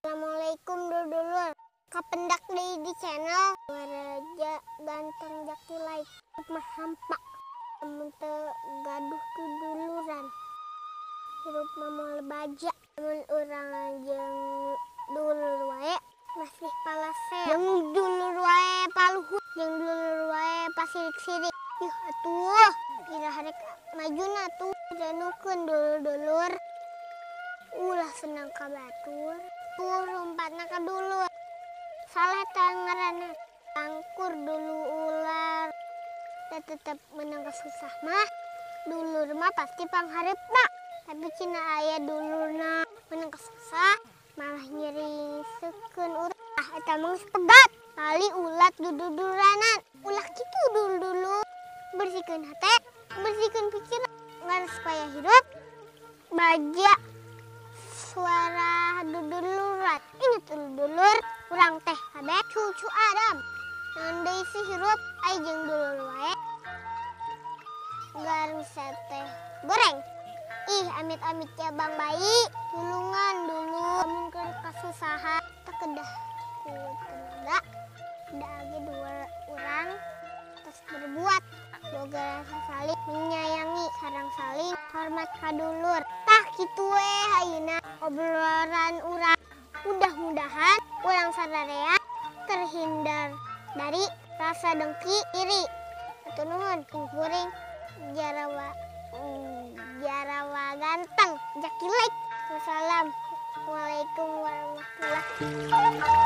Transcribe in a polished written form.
Assalamualaikum dulur. Kapendak deui di channel Raja Ganteng Jaki Like mah hampa. Mun teu gaduh duduluran. Hirup mah moal baja. Mun urang jeung dulur wae masih palasea. Jeung dulur wae paluhur, jeung dulur wae pasirik-sirik. Ih atuh, iraha rek majuna tuh renukeun dulur-dulur. Ulah senang ka batur, tur lompatna ka dulur. Salah tah ngaranna, angkur dulu ular. Da tetep menang kesusah mah, dulur mah pasti pangharepna. Tapi cenah aya dulurna menang kesusah, malah nyerisekeun urang. Ah eta mah geus pegat, tali ulat dududuranan. Ulah kitu dulur-dulur. Bersihkeun hate, bersihkeun pikiran, ngan supaya hirup baja. Suara duduluran. Ini tuh dulur urang teh kabeh cucu Adam. Naon deui sih hirup ai jeung dulur wae. Garusa teh goreng. Ih amit-amit cabang bayi, tulungan dulu mun keur kasusahan teu kedah ku tenaga. Da age dua urang terus berbuat boga rasa saling menyayangi sareng saling hormat ka dulur. Tah kitu we ayeuna obrolan urang. Mudah-mudahan urang sararea terhindar dari rasa dengki iri. Hatur nuhun kuring jarawa jarawa ganteng Jaki Like. Wassalamualaikum warahmatullahi wabarakatuh.